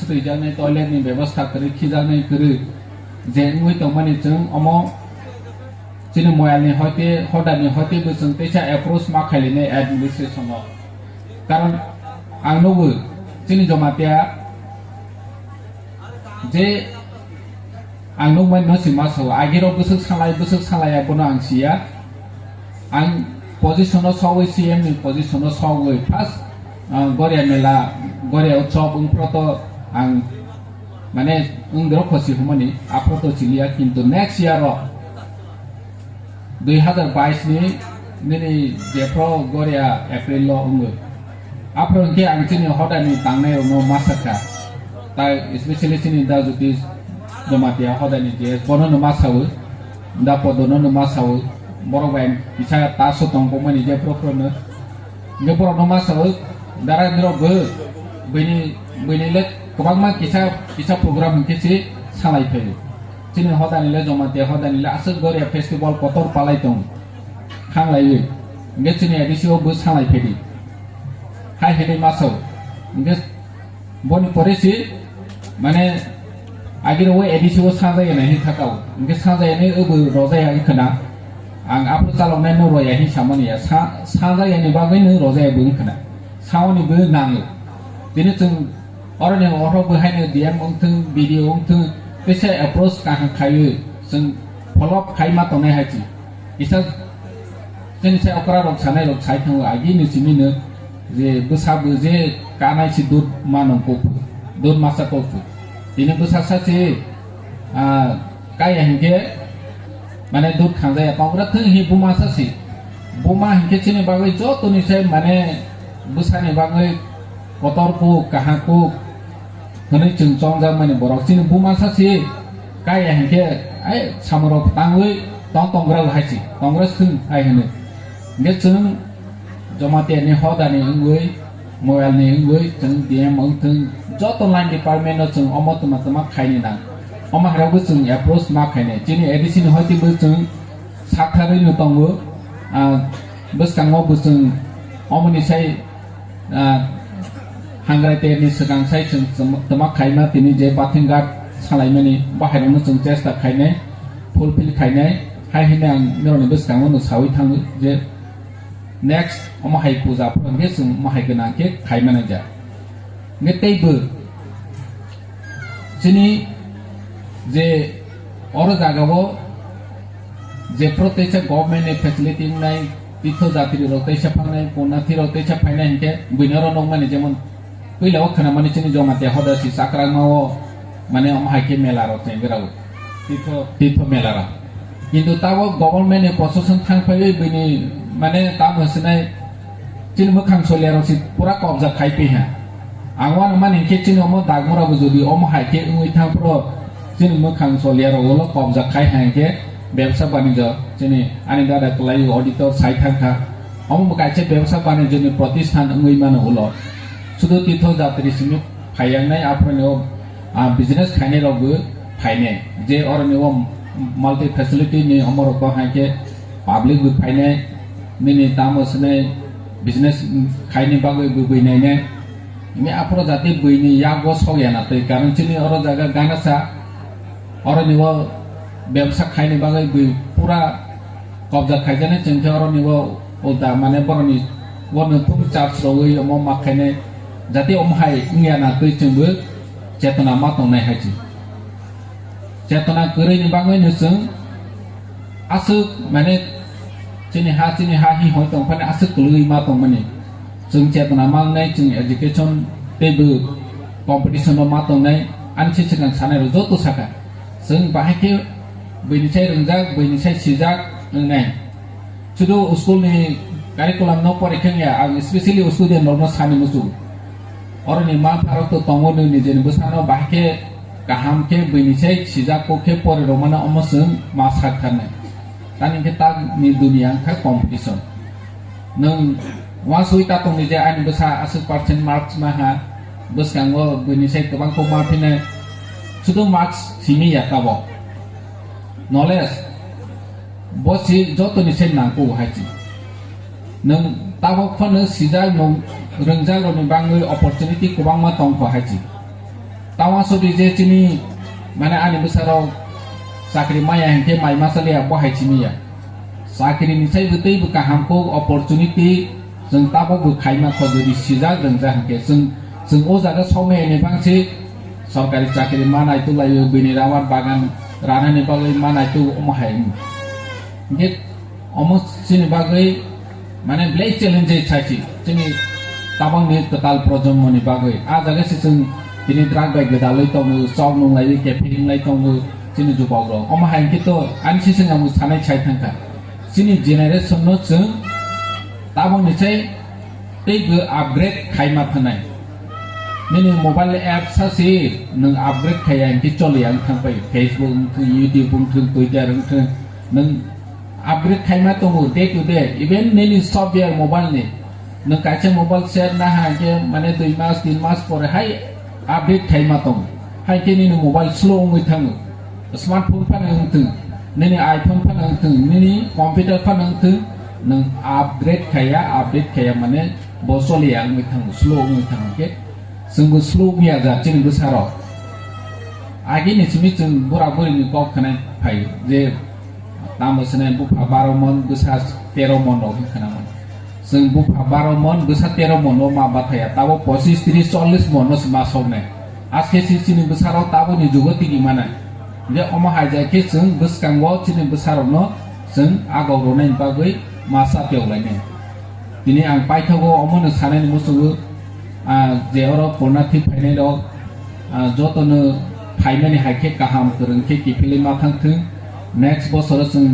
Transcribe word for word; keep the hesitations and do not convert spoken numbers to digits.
twijaknai, toilet ni bebostha kwrwi, khijaknai kwrwi je wngwi tongmani chwng omo chini moyal ni hoite, hoda ni hoite bo chwng teisa approach ma khailainai administration o. Karon ang nugo chini Jamatia je ang nukmani no si ma sao, agirok bwswk salai, bwswk salai abono ang siya. Ang position o sogwi, C M ni position o sogwi first, ah, Goria mela, Goria utsob wngphro to ang mane wngdrok khosi humani aphro to chiliya, kintu next year o dui hazar bais ni nini jephro Goria April lo wngwi. Aphro hwnkhe ang chini hodani tangnai rokno ma sakha. Tai especially chini Da Jyotish Jamatia hodani J S bono no ma sawi. Da Podono no ma sawi. Borok bai kisa taso tong kokmani jephro phro no. Hwnkhe borok no ma sawi. Dara nirok bo bini, bini le kwbangma kisa, kisa program hwnkhe se salai phaio. Chini hodani le Jamatia hodani le aswk Goria festival kotor palai tong. Khanglaiwi. Hwnkhe chini A D C o bo salai phaidi. Hai hinwi ma sao. Hwnkhe boni pore si, mane, agiro o A D C o sajaya nai hin thakao. Hwnkhe sajaya nai obo rojaya wngkhwna. Ang aphuru chaloknai no roya hin samani ya. Sa-, sajaya ni bagwi no rojaya bo wngkhwna. Saoni bo nango. Tini chwng oroni orok bo haino D M wngthwng, B D O wngthwng, kisa approach kaham khaiwi chwng follow up khai ma tongnai hai chi. Kisa chini sai okra rok sanai rok sai thango agi ni simi no je bwsa bo je kanai si dud ma nong kok, dud masa kok. Tini bwsa sa si, ah, kaya hinkhe mane dud khanjaya tongra thwng hi buma sa si. Buma hinkhe chini bagwi joto ni sai mane bwsa ni bagwi kotor kuk, kaham kuk hwnwi chwng chongjak mani borok. Chini buma sa si kaya hinkhe ai samurok tangwi tong tongra hai si, tongra thwng hai hwnwi. Hinkhe chwng Jamatia ni hodani wngwi, moyal ni wngwi, chwng D M wngthwng, joto line department no chwng omo twma twma khaini nang. Omo hai rokbo chwng approach ma khainai. Chini A D C ni hoite bo chwng saktharwi no tongo. Ah, bwskango bo chwng omoni sai, ah, hangrai terni swkang sai chwng twma khaima tini je Pathingat salaimani bahairokno chwng chesta khainai, fulfill khainai. Hai hwnwi ang norokni bwskango no sawi thango je next omo hai puja phuru hwnkhe chwng omo hai gwnang khe khai mani ja. Hwnkhe teibo chini je oro jagao je phuru teisa government ni facility wngnai, tirtho jatri rok teisa phangnai, punyathi rok teisa phainai hwnkhe buino oro nukmani jemon puila o khwnamani chini Jamatia hoda si Chakrangma o mane omo hai khe mela rok chengwi rw. Tirtho, tirtho mela rok. Kintu tabok government ni proshashan thang phaiwi bini mane tamo sinai chini mwkhang soliya rok si pura kobja khai pi ha. Ang wano mani khe chini omo Dagmura bo jodi omo hai khe wngwi thang phuru chini mwkhang soliya rok ulo kobja khai ha hinkhe bebsa banijyo chini ani dada kwlai auditor sai thang kha. Omo bo kaisa bebsa banijyo ni protisthan wngwi mano ulo. Sudu tirtho jatri simi phaiyangnai aphuru ni o, ah, business khainai rok bo phainai. Je oro ni o multi facility ni omo rok bo hai khe public bo phainai, nini tamo swnai business khaini bagwi bo bui nainai. Hwnwi aphuru jati buini yago sok ya na twi, karon chini oro jaga ganasa, oro ni o bebsa khaini bagwi bui pura kobja khaijaknai chwng khe oro ni o ulta mane borok ni o nungthung charge rwui omo ma khainai jati omo hai wngya na twi chwng bo chetona ma tongnai hai se. Chetona kwrwi ni bagwi no chwng aswk, mane, chini ha, chini ha hi hoi tong phani aswk kwlwi ma tongmani. Chwng chetona ma wngnai, chwng education tei bo competition o ma tongnai, ani se swkang sanai rok joto saka. Chwng bahai khe buini sai rwngjak, buini sai sijak wngnai. Sudu school ni curriculum no pore khe wngya, ang specially student rok no sani muchung. Oro ni ma pharok to tongo, nini nijeni bwsano bahai khe kaham khe buini sai sijak kok khe pore rwmano omo chwng ma sak tharnai. Tani khe tak ni dunia wngkha competition. Nwng uansugwi ta tongdi je ani bwsa aswk percent marks ma ha, bwskango buini sai kwbang kok ma phinai, sudu marks simi ya tabok. Knowledge bo si jotoni se nangkuk hai si. Nwng tabok phano sijak, nwng rwngjak rokni bangwi opportunity kwbangma tongkha hai si. Tama sodi je chini, mane, ani bwsarok chakri maya hinkhe mai masa liya, bo hai chini ya. Chakri ni sai bwtwi bwkha hamkuk opportunity chwng tabuk bo khaima kho, jodi sijak rwngjak hinkhe chwng, chwng o jaga somai ni bangsi sorkari chakri manai tulaio, bini rabar bagan ranani bagwi manai tu omo hai. Hinkhe omo chini bagwi mane belai challenge sai si chini tabangni kwtal projonmoni bagwi. A jaga se chwng tini drug bai gwdalwi tongo, chok nunglaiwi cafe hinglai tongo chini jubokrok. Omo hai hinkhe to ani sising ang sanai sai thangkha. Chini generation no chwng tabangni sai tei bo upgrade khaima phanai. Nini mobile app sa si nwng upgrade khaiya hinkhe choliya wng thang pai. Facebook wng thung, YouTube wng thung, Twitter wng thung, nwng upgrade khaima tongo day to day. Even nini software mobile ni, nwng kaisa mobile set na ha hinkhe mane dui mas, tin mas pore hai update khaima tongo. Hai khe nini mobile slow wngwi thango. Smartphone phano wng thung, nini iPhone phano wng thung, nini computer phano wng thung, nwng upgrade khaiya, update khaiya mane bo choliya wngwi thango, slow wngwi thango khe. Chwngbo slow wngya ja chini bwsarok. Agini simi chwng bura burini kok khwnai phaio je tamo swnai bupha baro mon bwsa tero mon rok wngwi khwnamani. Chwng bupha baro mon bwsa tero mon no ma bathaya, tabo pochis, tris, chollis mon no se ma soknai. Aske si chini bwsarok taboni jugo tigi manai. Je omo hai jai khe chwng bwskango chini bwsarokno chwng agok rwnai bagwi ma sa tewlainai. Tini ang paithago omono sanani muchungo, ah, je oro purna thik phainai rok, ah, jotono phaimani hai khe kaham kwrwng khe kiphilwi ma thang thung. Next bosoro chwng